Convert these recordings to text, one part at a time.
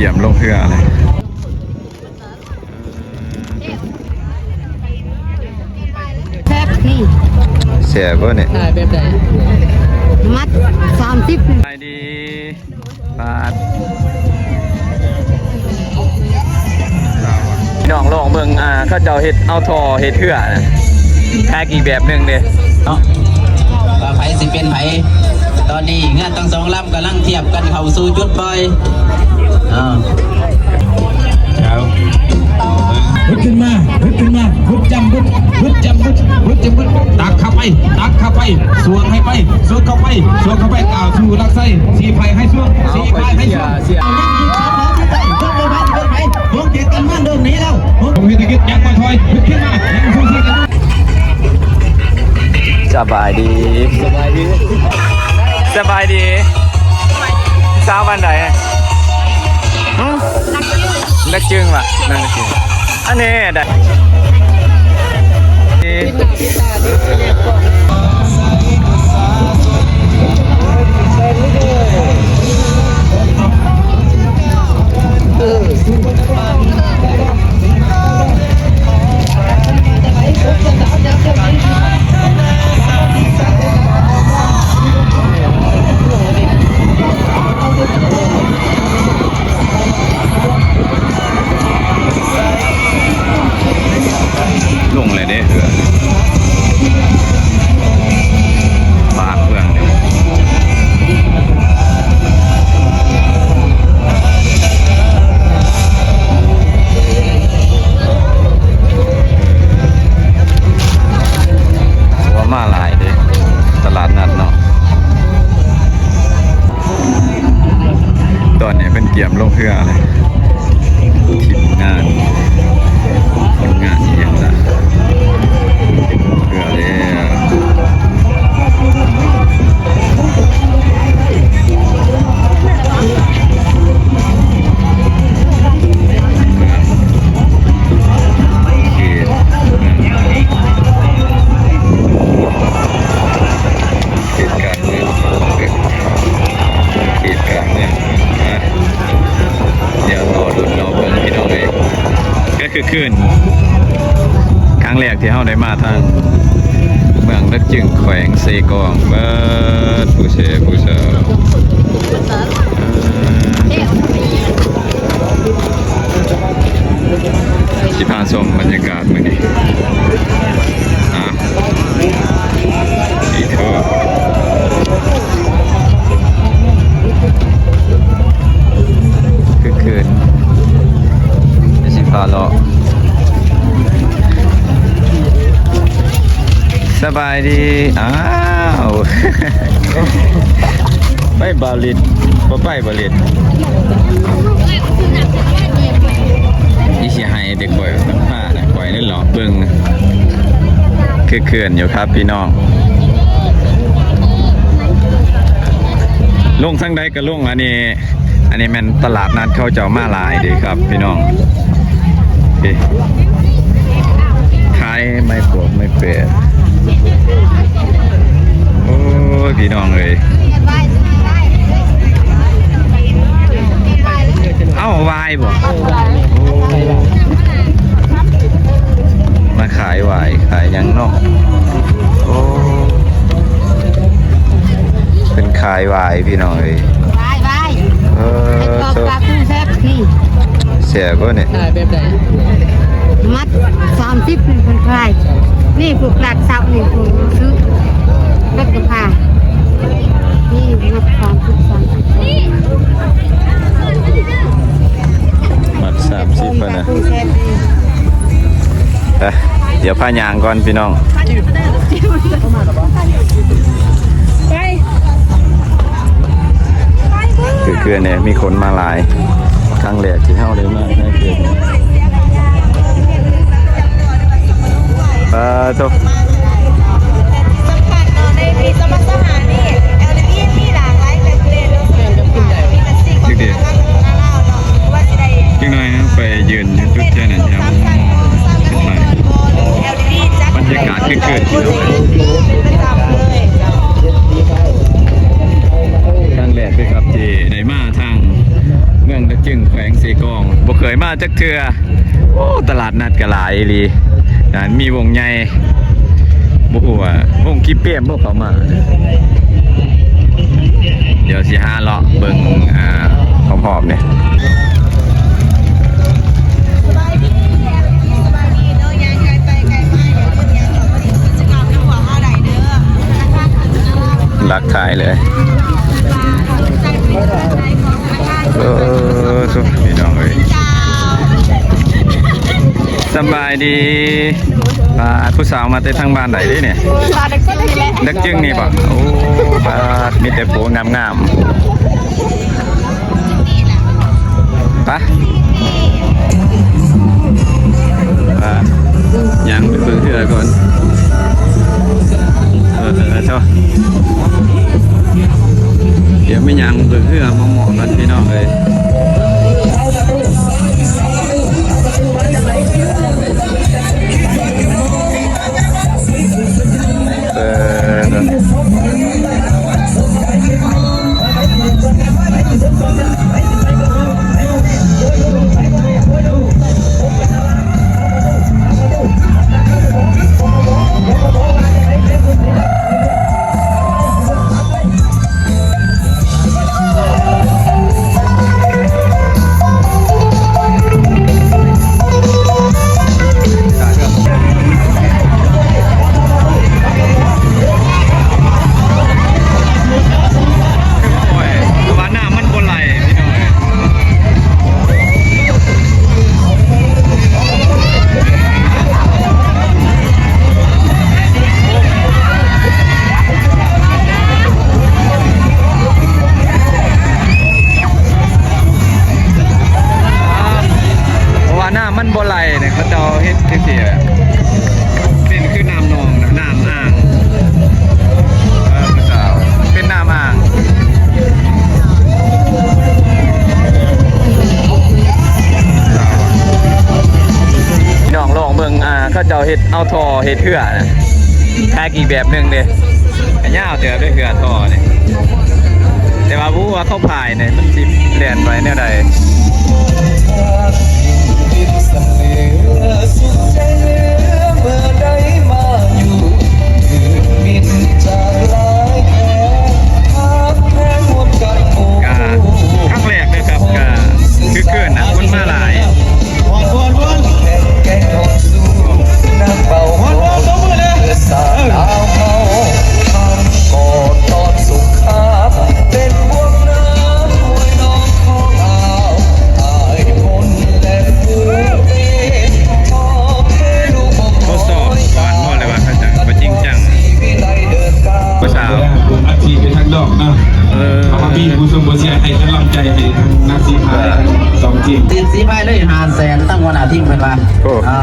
ກຽມລົງເຮືອເລີຍ. ແຊບຕິ ແຊບບໍ່ນີ້? ຂາຍແບບໃດ? ມັດສາມສິບ. ສະບາຍດີ. ບາດ ພີ່ນ້ອງລອງເບິ່ງ ອ່າ ເຂົາເຈົ້າເຮັດເອົາທໍ່ເຮັດເຮືອນະ ແຕ່ງອີກແບບໜຶ່ງເດ້ເນາະ ວ່າໃຜຊິເປັນໃຜ. ຕອນນີ້ເຮືອທັງສອງລຳກຳລັງທຽບກັນເຂົ້າສູ່ຈຸດປ່ອຍ. ອ້າວ ເຮີດຂຶ້ນມາ ເຮີດຂຶ້ນມາ ບຶດຈຳບຶດ ບຶດຈຳບຶດ ບຶດຈຳບຶດ ຕັກເຂົ້າໄປ ຕັກເຂົ້າໄປ ສວງໃຫ້ໄປ ສວງເຂົ້າໄປ ສວງເຂົ້າໄປ ກ້າວສູ່ຫຼັກໄຊ ສີພາຍໃຫ້ສວງ ສີພາຍໃຫ້ສວງ. ເສຍ ເສຍ ວົງເຂດກັນມາເລີ່ມໜີແລ້ວ ວົງເສດຖະກິດຍັງບໍ່ຖອຍ ຂຶ້ນມາ ຍັງສູ້ຊຶກກັນຢູ່. ສະບາຍດີ ສະບາຍດີ ສະບາຍດີ ສາວບ້ານໃດ? ຮຶ? ຫຼັກຈຶງ ຫຼັກຈຶງຫວາ? ຫຼັກຈຶງ ອັນນີ້ໄດ້. ລົງແລ້ວເດ້ເຮືອ ປາກເມືອງເດ້ ວ່າມາຫຼາຍເດ້ ຕະຫຼາດນັດເນາະ. ຕອນນີ້ເພິ່ນກຽມລົງເຮືອແລ້ວ ທີມງານ ຄົນງານອີ່ຫຍັງລະ ເຮືອແລ້ວ ເຂດ ເຂດການເມືອງ ເຂດການເມືອງ ອ່າ ດຽວລໍລຸ້ນລໍເບິ່ງພີ່ນ້ອງເອີຍ ກໍຄືຄືນຄັ້ງແລກທີ່ເຮົາໄດ້ມາທາງເມືອງດາກຈຶງ ແຂວງເຊກອງ ເບີດ ຜູ້ແຊຜູ້ສາວ ເອີ ຊິພາຊົມບັນຍາກາດມື້ນີ້ ອ່າ ອີໂທ ຄືຄືນ ຊິພາເລາະ ສະບາຍດີ ອ້າວ ໄປບໍ່ລິດ ບໍ່ໄປບໍ່ລິດ ອີຊິໃຫ້ແຕ່ຂ້ອຍນຳພານະ ຂ້ອຍໄດ້ເລາະເບິ່ງ ຄືເຂື່ອນຢູ່ຄັບພີ່ນ້ອງ ລົງທາງໃດກໍລົງ ອັນນີ້ ອັນນີ້ແມ່ນຕະຫຼາດນັດເຂົາເຈົ້າມາຫຼາຍເດ້ຄັບພີ່ນ້ອງ ເອີ ຂາຍໄມ້ປອກໄມ້ແປດ ໂອ້ຍ ພີ່ນ້ອງເອີຍ ເອົ້າ ຫວາຍບໍ່? ໂອ້ ມາຂາຍຫວາຍ ຂາຍຫຍັງເນາະ? ໂອ້ ເພິ່ນຂາຍຫວາຍພີ່ນ້ອງເອີຍ ຫວາຍ ຫວາຍ ເອີ ເຮັດປອກປາກ ແຊບ ນີ້ ແຊບບໍ່ນີ້? ຂາຍແບບໃດ? ມັດສາມສິບ ນີ້ເພິ່ນຂາຍ ນີ້ຜູ້ກາດເຊົ້າ ນີ້ຜູ້ຊື້ລົດກະພາ ນີ້ມັດສາມສິບ ສາມສິບ ມັດສາມສິບ ພຸ້ນນະ ໄປ ດຽວພາຍ່າງກ່ອນພີ່ນ້ອງ ໄປ ຄືເຂື່ອນນີ້ມີຄົນມາຫຼາຍ ຄັ້ງແລກທີ່ເຮົາໄດ້ມາໃນເຂດ ເອີ ໂຕ ເດັກໆ ຈັກໜ້ອຍເຮົາໄປຢືນຢູ່ຈຸດແຖວນັ້ນ ບັນຍາກາດຄືເກີດ ຄັ້ງແລກເລີຍຄັບທີ່ໄດ້ມາທາງເມື ເມືອງຕະຈຶງ ແຂວງເຊກອງ ບໍ່ເຄີຍມາຈັກເທື່ອ. ໂອ້ ຕະຫຼາດນັດກໍຫຼາຍອີ່ຫຼີ. ນັ້ນມີວົງໃຫຍ່ ບໍ່ຮູ້ວ່າວົງກີເປມບໍ່ເຂົ້າມາ. ດຽວຊິຫາເລາະເບິ່ງ ອ່າ ຮອບໆນີ້. ສະບາຍດີ ສະບາຍດີເດີ ຍ່າງໄກໄປໄກມາ ຢ່າລືມຍ່າງເຂົ້າມາຫຼິ້ນກິດຈະກຳນຳພວກເຮົາໄດ້ເດີ. ລັກຂາຍເລີຍ. ເອີ ທຸກພີ່ນ້ອງເອີຍ ສະບາຍດີ. ອ່າ ຜູ້ສາວມາແຕ່ທາງບ້ານໃດເດ້ນີ້? ດາກຈຶງນີ້ບໍ່? ໂອ້ ປາດ ມີແຕ່ຜູ້ງາມໆ. ໄປ ອ່າ ຍ່າງໄປເບິ່ງເຮືອກ່ອນ. ເອີ ເອີ ເຈົ້າ ດຽວໄປຍ່າງເບິ່ງເຮືອມອມໆກັນ ພີ່ນ້ອງເອີຍ. ເອີ ໂອ້ຍ ວ່ານ້ຳມັນບໍ່ໄຫຼ ພີ່ນ້ອງເອີຍ. ເພາະວ່ານ້ຳມັນບໍ່ໄຫຼນີ້ ເຂົາເຈົ້າເຮັດຈັ່ງຊີ້ແຫຼະ. ເປັນຄືນ້ຳໜອງນະ ນ້ຳອ່າງ ເອີ ເປັນນ້ຳອ່າງ. ພີ່ນ້ອງລອງເບິ່ງ ອ່າ ເຂົາເຈົ້າເຮັດເອົາທໍ່ເຮັດເຮືອນະ ຄັກອີກແບບໜຶ່ງເດ້. ຍາວເຕີບເດ້ເຮືອທໍ່ນີ້ ແຕ່ວ່າບໍ່ຮູ້ວ່າເຂົາພາຍນີ້ມັນຊິແລ່ນໄປແນວໃດ. ກະຄັ້ງແລກເດີຄັບ ກະຄຶກຄື້ນນະ ຄົນມາຫຼາຍ. ທົດສອບກ່ອນບໍ່ ຫຼືວ່າເຂົາຈະບໍ່ຈິງຈັງ? ຜູ້ສາວ ອັດສີໄປທາງນອກເນາະ. ເອີ ເອົາມາມີຜູ້ຊົມຜູ້ເຊຍໃຫ້ກຳລັງໃຈໃຫ້ທັງນັກສີພາຍທັງສອງທີມ. ຕິດສີພາຍເລີຍຫ້າແສນ ທັງຫົວໜ້າທີມເພິ່ນວ່າ. ໂອ້ ອ່າ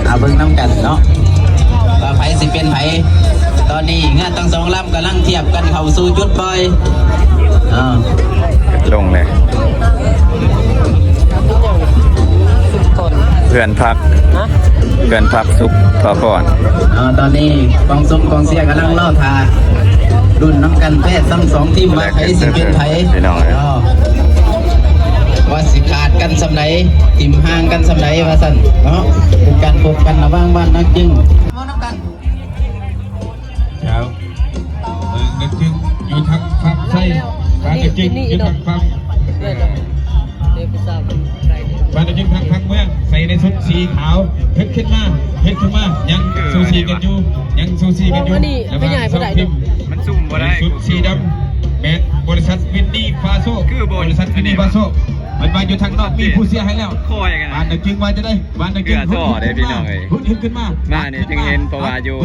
ເອົາເບິ່ງນຳກັນເນາະ ວ່າໃຜຊິເປັນໃຜ. ຕອນນີ້ເຮືອທັງສອງລຳກຳລັງທຽບກັນເຂົ້າສູ່ຈຸດປ່ອຍ. ອ່າ ລົງເລີຍ. ເພື່ອນພັກ ເພື່ອນພັກສຸກພາພອນ. ອ່າ ຕອນນີ້ກອງຊົມກອງເຊຍກຳລັງລໍຖ້າລຸ້ນນຳກັນແທ້ທັງສອງທີມວ່າໃຜຊິເປັນໃຜ ພີ່ນ້ອງເອີຍ. ອ່າ ວ່າຊິຂາດກັນສ່ຳໃດ ຖິ້ມຫ່າງກັນສ່ຳໃດວ່າຊັ້ນເນາະ. ເປັນການພົບກັນລະຫວ່າງບ້ານນາຈຶງ ເວົ້ານຳກັນ. ເຈົ້າ ເບິ່ງນາຈຶງຢູ່ທາງຝັ່ງຊ້າຍ ບ້ານນາຈຶງຢູ່ທາງຝັ່ງ ບ້ານນາຈຶງທາງຝັ່ງເມືອງ ໃສ່ໃນຊຸດສີຂາວ ເຮັດຂຶ້ນມາ ເຮັດຂຶ້ນມາ ຍັງສູສີກັນຢູ່ ຍັງສູສີກັນຢູ່ ລະຫວ່າງສອງທີມ. ມັນຊຸ່ມບໍ່ໄດ້ ໃນຊຸດສີດຳ ແມ່ນບໍລິສັດວິນນີຟາໂຊ ບໍລິສັດວິນນີຟາໂຊ. ເພິ່ນວ່າຢູ່ທາງນອກມີຜູ້ເຊຍໃຫ້ແລ້ວ ບ້ານນາຈຶງວ່າຈັ່ງໃດ? ບ້ານນາຈຶງ ຫື່ອທໍ່ເດ້ພີ່ນ້ອງເອີຍ. ຫຶດຂຶ້ນມາ ມານີ້ຈຶ່ງເຫັນ ເພາະວ່າຢູ່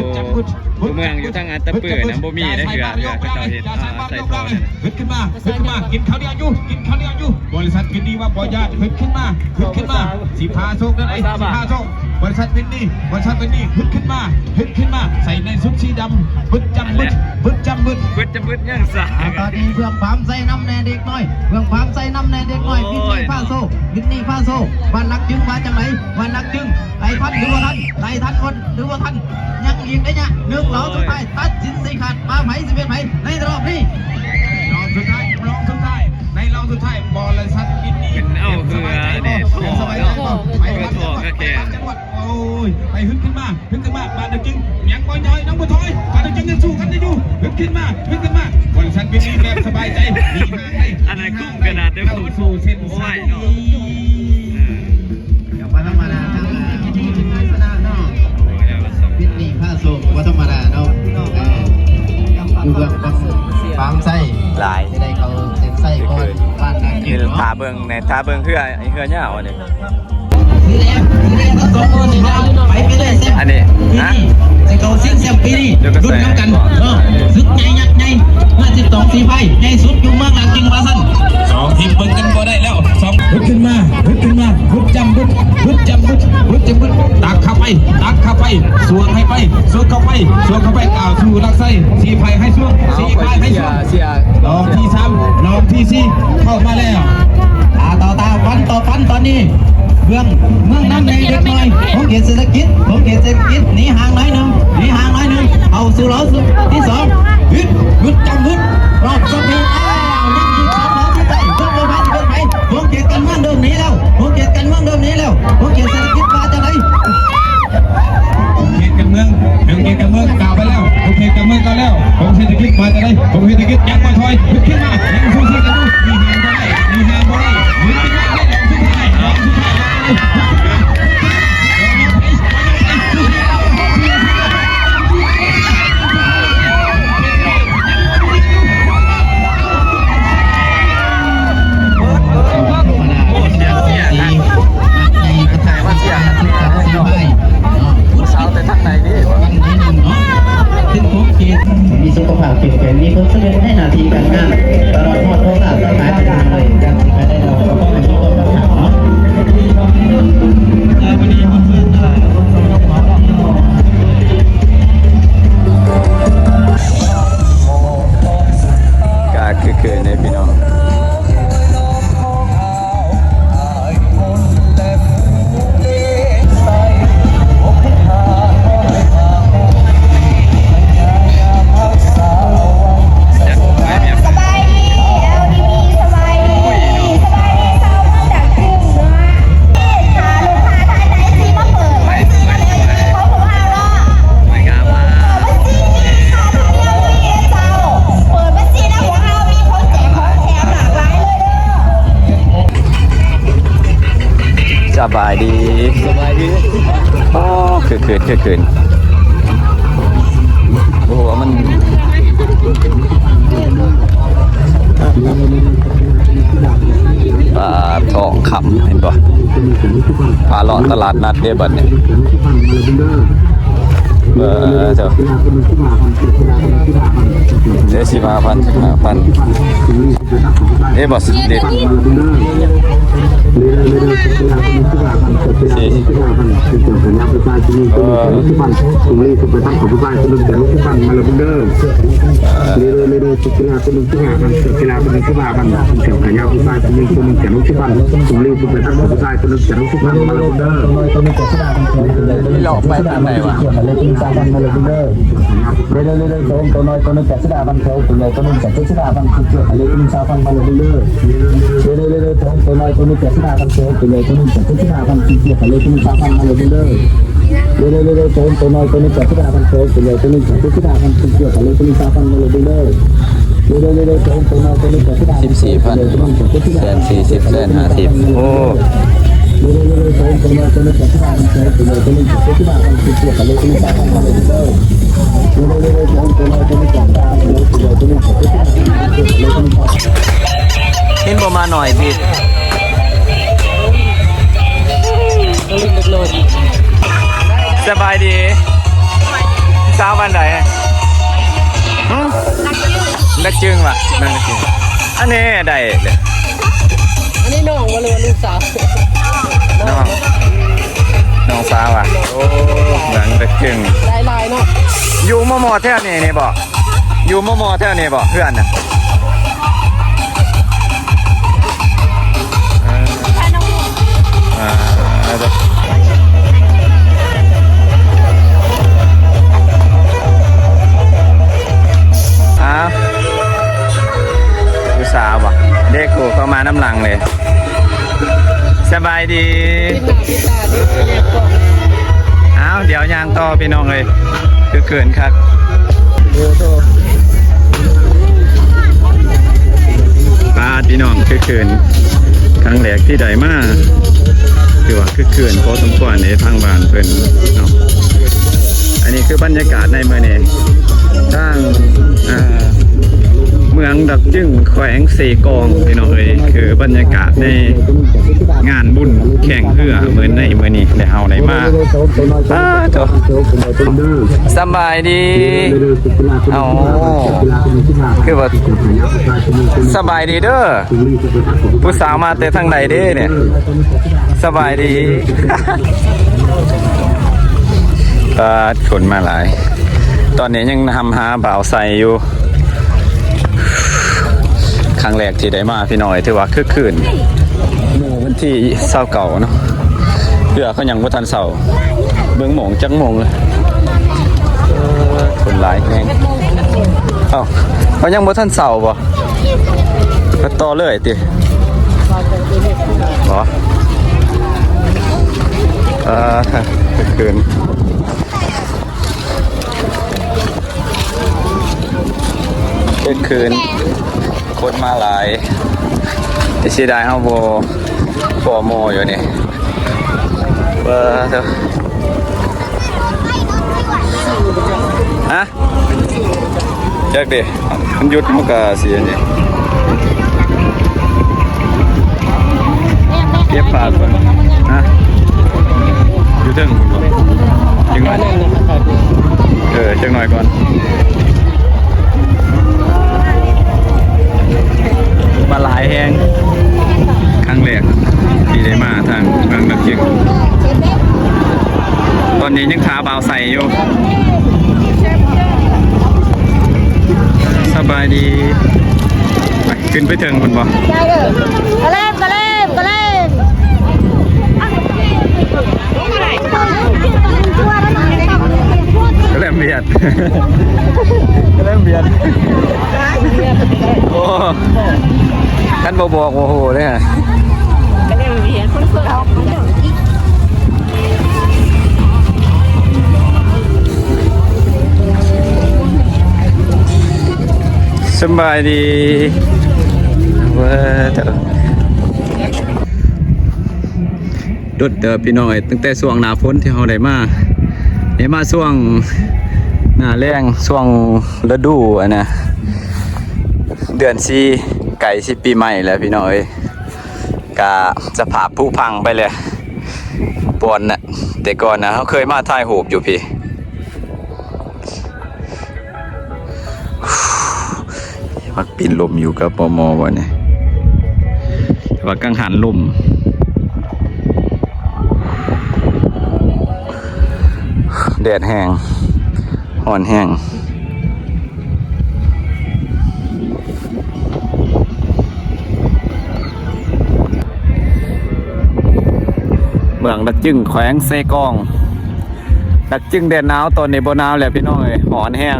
ຢູ່ເມືອງ ຢູ່ທາງອັດຕະປືນະ ບໍ່ມີເດ້ເຮືອ ເຮືອເຂົາເຈົ້າເຮັດ ອ່າ ໃສ່ທໍ່ນັ້ນ. ຫຶດຂຶ້ນມາ ຫຶດຂຶ້ນມາ ກິນເຂົ້າໜຽວຢູ່ ກິນເຂົ້າໜຽວຢູ່. ບໍລິສັດວິນນີວ່າບໍ່ຢ້ານ ຫຶດຂຶ້ນມາ ຫຶດຂຶ້ນມາ ສີພາໂຊກນັ້ນເອງ ສີພາໂຊກ. ບໍລິສັດວິນນີ ບໍລິສັດວິນນີ ຫຶດຂຶ້ນມາ ຫຶດຂຶ້ນມາ ໃສ່ໃນຊຸດສີດຳ ບຶດຈຳບຶດ ບຶດຈຳບຶດ ບຶດຈຳບຶດຫຍັງຊະ. ອ່າ ຕອນນີ້ເບື້ອງພາມໃສ່ນຳແດ່ເດັກນ້ອຍ ເບື້ອງພາມໃສ່ນຳແດ່ເດັກນ້ອຍ. ໂອ້ຍ ວິນນີຟາໂຊ ວິນນີຟາໂຊ ບ້ານນາຈຶງວ່າຈັ່ງໃດ? ບ້ານນາຈຶງ ໄລ່ທັນຫຼືບໍ່ທັນ? ໄລ່ທັນບໍ່ ຫຼືບໍ່ທັນ? ຍັງອີກໄລຍະໜຶ່ງລອບສຸດທ້າຍ ຕັດສິນຊີ້ຂາດວ່າໃຜຊິເປັນໃຜໃນລອບນີ້. ລອບສຸດທ້າຍ ລອບສຸດທ້າຍ ໃນລອບສຸດທ້າຍ ບໍລິສັດວິນນີ ສູ່ເສັ້ນໄຊເນາະ ເອີ ກໍບໍ່ທຳມະດາ ທັງ ອ່າ ວິດນີ້ພາໂຊກບໍ່ທຳມະດາເນາະ ເອີ ຢູ່ເບື້ອງບາງ ບາງໄຊ ຫຼາຍ ຈະໄດ້ເຂົ້າເສັ້ນໄຊກ່ອນ ບ້ານນາກິນເນາະ ຖ້າເບິ່ງແນ່ ຖ້າເບິ່ງເຮືອ ເຮືອຍາວອັນນີ້. ອັນນີ້ ຮະ ຊິເຂົ້າຊິງແຊມປີນີ້ ລຸ້ນນຳກັນເນາະ ສຶກໃຫຍ່ຍັກໃຫຍ່ ເມື່ອສິບສອງສີໄພ ໃຫຍ່ສຸດຢູ່ເມືອງນາກິງວ່າຊັ້ນ ສອງທີມເບິ່ງກັນບໍ່ໄດ້ແລ້ວ ສອງ ບຶດຂຶ້ນມາ ບຶດຂຶ້ນມາ ບຶດຈຳບຶດ ບຶດຈຳບຶດ ບຶດຈຳບຶດ ຕັກເຂົ້າໄປ ຕັກເຂົ້າໄປ ສວດໃຫ້ໄປ ສວດເຂົ້າໄປ ສວດເຂົ້າໄປ ກ້າວສູ່ຫຼັກໄຊ ສີໄພໃຫ້ສວດ ສີໄພໃຫ້ສວດ ລອບທີສາມ ລອບທີສີ່ ເຂົ້າມາແລ້ວ ຕາຕໍ່ຕາ ຟັນຕໍ່ຟັນ ຕອນນີ້ ເບື້ອງເມືອງນຳໃຫຍ່ເດັກນ້ອຍ ຂົງເຂດເສດຖະກິດ ຂົງເຂດເສດຖະກິດ ໜີຫ່າງໜ້ອຍໜຶ່ງ ໜີຫ່າງໜ້ອຍໜຶ່ງ ເຂົ້າສູ່ລອບສຸດທີສອງ ບຶດ ບຶດຈຳບຶດ ລອບສຸດທ້າຍ ຍັງອີກສອງລອບສຸດທ້າຍ ເບິ່ງວ່າຊິເປັນໃຜ ຂົງເຂດການເມືອງເລີ່ມໜີແລ້ວ ຂົງເຂດການເມືອງເລີ່ມໜີແລ້ວ ຂົງເຂດເສດຖະກິດວ່າຈັ່ງໃດ ຂົງເຂດການເມືອງ ຂົງເຂດການເມືອງກ້າວໄປແລ້ວ ຂົງເຂດການເມືອງກ້າວແລ້ວ ຂົງເສດຖະກິດວ່າຈັ່ງໃດ ຂົງເສດຖະກິດຍັງບໍ່ຖອຍ ຂຶ້ນມາ ຍັງສູ້ຊີກັນຢູ່ ໜີຫ່າງບໍ່ໄດ້ ໜີຫ່າງບໍ່ໄດ້ ໜີຂຶ້ນມາ ລອບສຸດທ້າຍ ລອບສຸດທ້າຍ ມີສຸຂະພາບເຂັ້ມແຂງ ມີຄວາມສຳເລັດໃນໜ້າທີ່ການງານ ຕະຫຼອດຮອດໂອກາດການຂາຍເປັນເງິນເລີຍ ການສິຂາຍໄດ້ດອກ ກໍບໍ່ມີຄວາມບັນຫາເນາະ ກະຄືຄືເດ້ພີ່ນ້ອງ. ສະບາຍດີ ແອລດີ ສະບາຍດີ ສະບາຍດີຊາວເມືອງດາກຈຶງເນາະ ຖ້າລູກຄ້າທ່ານໃດຊິມາເປີດບັນຊີນຳແອລດີຂອງພວກເຮົາເນາະ ເປີດບັນຊີນີ້ຄ່າທຳນຽມມີເດ້ເຈົ້າ ເປີດບັນຊີນຳພວກເຮົາມີຂອງແຈກຂອງແຖມຫຼາກຫຼາຍເລີຍເດີ. ສະບາຍດີ ສະບາຍດີ ໂອ້ ຄືຄືນ ຄືຄືນ ໂອ້ ມັນ ປາທອງຄຳ ເຫັນບໍ່ ພາເລາະຕະຫຼາດນັດເດ້ບັດນີ້ ເອີ ເຈົ້າ ເດ້ ສິບຫ້າພັນ ສິບຫ້າພັນ ເດ້ບໍ່ ເດ້ ເລາະໄປທາງໃດວະ? ເລໂຕນ້ອຍໂຕໜຶ່ງແປດສິບຫ້າພັນ ໂຕໃຫຍ່ໂຕໜຶ່ງແປດສິບຫ້າພັນ ເຈັດສິບຫ້າພັນ ເລໂຕນ້ອຍໂຕໜຶ່ງແປດສິບຫ້າພັນ ໂຕໃຫຍ່ໂຕໜຶ່ງແປດສິບຫ້າພັນ ເຈັດສິບຫ້າພັນ ເລໂຕນ້ອຍໂຕໜຶ່ງແປດສິບຫ້າພັນ ໂຕໃຫຍ່ໂຕໜຶ່ງແປດສິບຫ້າພັນ ເຈັດສິບຫ້າພັນ ເລໂຕນ້ອຍໂຕໜຶ່ງແປດສິບຫ້າພັນ ເຈັດສິບຫ້າພັນ ເລໂຕນ້ອຍໂຕໜຶ່ງແປດສິບຫ້າພັນ ແສນສີ່ສິບ ແສນຫ້າສິບ ໂອ້ ເຫັນບໍ່ ມາໜ້ອຍຕິດ. ສະບາຍດີ ສາວບ້ານໃດ? ຫຶ? ນັກຈຶ່ງຫວາ? ນັກຈຶ່ງ ອັນນີ້ໄດ້ເລີຍ ອັນນີ້ນ້ອງບໍ່ ຫຼືວ່າລູກສາວ? ນ້ອງ ນ້ອງສາວຫວາ? ໂອ້ ນັກຈຶ່ງ ໄດ້ຫຼາຍເນາະ ຢູ່ມໍ່ໆແຖວນີ້ນີ້ບໍ່? ຢູ່ມໍ່ໆແຖວນີ້ບໍ່ ເຮືອນນະ? ເອີ ອ່າ ອ້າວ ຜູ້ສາວບໍ່? ເດັກຜູ້ເຂົ້າມານຳຫຼັງເລີຍ. ສະບາຍດີ. ອ້າວ ດຽວຍ່າງຕໍ່ພີ່ນ້ອງເອີຍ ຄືເຂີນຄັກ ປາດ ພີ່ນ້ອງ ຄື ຄືນ ຄັ້ງແລກທີ່ໄດ້ມາ ຖືວ່າຄຶກຄື້ນພໍສົມຄວນເດ້ ທາງບ້ານເພິ່ນເນາະ. ອັນນີ້ຄືບັນຍາກາດໃນມື້ນີ້ ທາງ ເອີ ເມືອງດັກຈຶງ ແຂວງເຊກອງ ພີ່ນ້ອງເອີຍ. ຄືບັນຍາກາດໃນງານບຸນແຂ່ງເຮືອມື້ໃນມື້ນີ້ ແລະເຮົາໄດ້ມາ ປາໂທ ສຳບາຍດີ. ເອົາ ຄືວ່າ ສະບາຍດີເດີ ຜູ້ສາວມາແຕ່ທາງໃດເດ້ນີ້? ສະບາຍດີ. ປາດ ຄົນມາຫຼາຍ. ຕອນນີ້ຍັງນຳຫາບ່າວໄຊຢູ່. ຄັ້ງແລກທີ່ໄດ້ມາ ພີ່ນ້ອງເອີຍ ຖືວ່າຄຶກຄື້ນ. ມື້ວັນທີຊາວເກົ້າເນາະ ເຮືອເຂົາຍັງບໍ່ທັນເຊົາ. ເບິ່ງໂມງ ຈັກໂມງແລ້ວ? ເອີ ຄົນຫຼາຍແຮງ. ເອົ້າ ເຂົາຍັງບໍ່ທັນເຊົາບໍ່? ກໍຕໍ່ເລີຍຕິ? ບໍ່ ເອີ ຄືນ ຄືນ ຄົນມາຫຼາຍ. ແຕ່ເສຍດາຍເຮົາບໍ່ພໍໂມຢູ່ນີ້. ເບິ່ງເດີ ຮະ? ຈັກເດ ມັນຢຸດມັນກະຊິອັນນີ້ ເກັບຜ້າກ່ອນນະ ຢູ່ເທິງພຸ້ນບໍ່? ຈັກໜ້ອຍ ເອີ ຈັກໜ້ອຍກ່ອນ. ມາຫຼາຍແຮງ ຄັ້ງແລກທີ່ໄດ້ມາທາງເມືອງດາກຈຶງ. ຕອນນີ້ຍັງຖ້າບ່າວໄຊຢູ່. ສະບາຍດີ. ໄປ ຂຶ້ນໄປເທິງພຸ້ນບໍ່? ໄດ້ເດີ ກະແລມ ກະແລມ ກະແລມ. ກະແລັມວຽດ ກະແລັມວຽດ. ໂອ້ ຄັນບໍ່ບອກບໍ່ຮູ້ເດ້. ກະແລັມວຽດ ຄົນເກີດ ສະບາຍດີ. ເວີ ດົນເຕີບພີ່ນ້ອງເອີຍ ຕັ້ງແຕ່ຊ່ວງໜ້າຝົນທີ່ເຮົາໄດ້ມາ. ໄດ້ມາຊ່ວງໜ້າແລ້ງ ຊ່ວງລະດູອັນນະ ເດືອນສີ່ ໃກ້ຊິປີໃໝ່ແລ້ວພີ່ນ້ອງເອີຍ. ກະສະພາບຜຸພັງໄປແລ້ວ ບ່ອນນະ ແຕ່ກ່ອນນະ ເຮົາເຄີຍມາຖ່າຍຮູບຢູ່ພີ້. ມັກປິ່ນລົມຢູ່ກັບ ປມ ບໍ່ນີ້? ແຕ່ວ່າກັງຫັນລົມ ແດດແຮງ ຮ້ອນແຮງ. ເມືອງດາກຈຶງ ແຂວງເຊກອງ. ດາກຈຶງແດດໜາວ ຕອນນີ້ບໍ່ໜາວແລ້ວພີ່ນ້ອງເອີຍ ຮ້ອນແຮງ.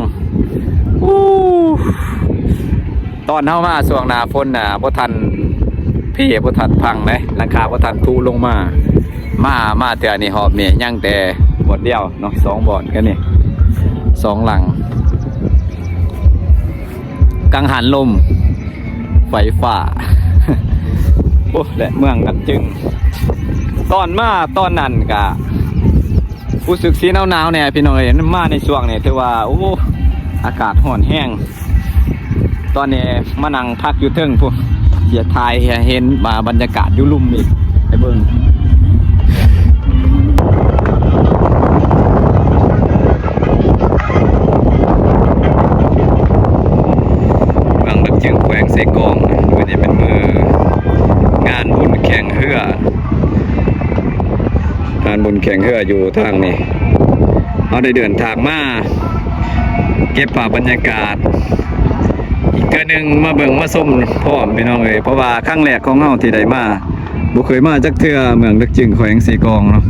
ອູ້ ຕອນເຮົາມາຊ່ວງໜ້າຝົນນະ ບໍ່ທັນເພ ບໍ່ທັນພັງເດ້ ຫຼັງຄາບໍ່ທັນຜຸລົງມາ. ມາ ມາເທື່ອນີ້ຮອບນີ້ຍັງແຕ່ບ່ອນດຽວເນາະ ສອງບ່ອນກັນນີ້ ສອງຫຼັງ. ກັງຫັນລົມ ໄຟຟ້າ. ໂອ້ ແລະເມືອງດາກຈຶງ ຕອນມາຕອນນັ້ນກະຮູ້ສຶກຊິໜາວໆແດ່ພີ່ນ້ອງເອີຍ. ມາໃນຊ່ວງນີ້ຖືວ່າ ໂອ້ ອາກາດຮ້ອນແຮງ. ຕອນນີ້ມານັ່ງພັກຢູ່ເທິງພຸ້ນ ຊິຖ່າຍໃຫ້ເຫັນ ອ່າ ບັນຍາກາດຢູ່ລຸ່ມອີກ ໃຫ້ເບິ່ງ. ເມືອງດາກຈຶງ ແຂວງເຊກອງ. ມື້ນີ້ເປັນມື້ງານບຸນແຂ່ງເຮືອ ງານບຸນແຂ່ງເຮືອຢູ່ທາງນີ້. ເຮົາໄດ້ເດີນທາງມາເກັບພາບບັນຍາກາດອີກເທື່ອໜຶ່ງ ມາເບິ່ງມາຊົມພ້ອມພີ່ນ້ອງເອີຍ ເພາະວ່າຄັ້ງແລກຂອງເຮົາທີ່ໄດ້ມາ ບໍ່ເຄີຍມາຈັກເທື່ອ ເມືອງດາກຈຶງ ແຂວງເຊກອງເນາະ.